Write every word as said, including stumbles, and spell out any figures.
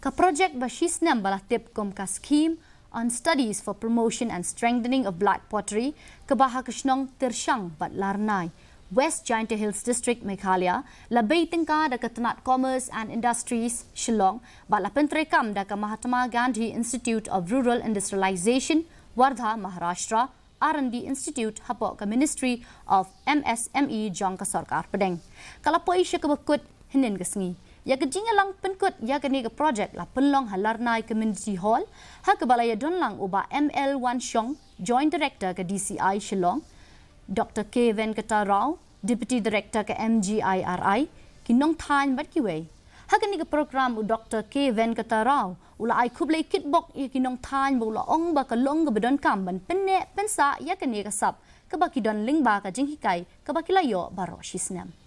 Ka projek ba shisnem ba la tip kum ka Scheme on Studies for Promotion and Strengthening of Black Pottery, kaba ha ka shnong Tyrshang bad Larnai, West Jaintia Hills District, Meghalaya, la bei tyngka da ka tnat Commerce and Industries, Shillong, bad la pyntreikam da ka Mahatma Gandhi Institute of Rural Industrialization, Wardha, Maharashtra, R and D Institute hapoh ka Ministry of M S M E jong ka sorkar pdeng. Ka la poi sha kaba kut hynnin ka sngi. Ïa ka jingïalang pynkut ïa kane ka projek la pynlong ha Larnai Community Hall, ha kaba la ïadon lang u Bah M L Wanshong, Joint Director ka D C I Shillong, Doctor K Venkata Rao, Deputy Director ka M G I R I, ki nongthaiñ bad kiwei. Ha kane ka program u Doctor K Venkata Rao u la ai khublei kitbok ïa ki nongthaiñ bad u la ong ba ka long kaba donkam ban pynneh pynsah ïa kane ka sap, kaba ki don lyngba ka jinghikai kaba ki la ïoh baroh shisnem.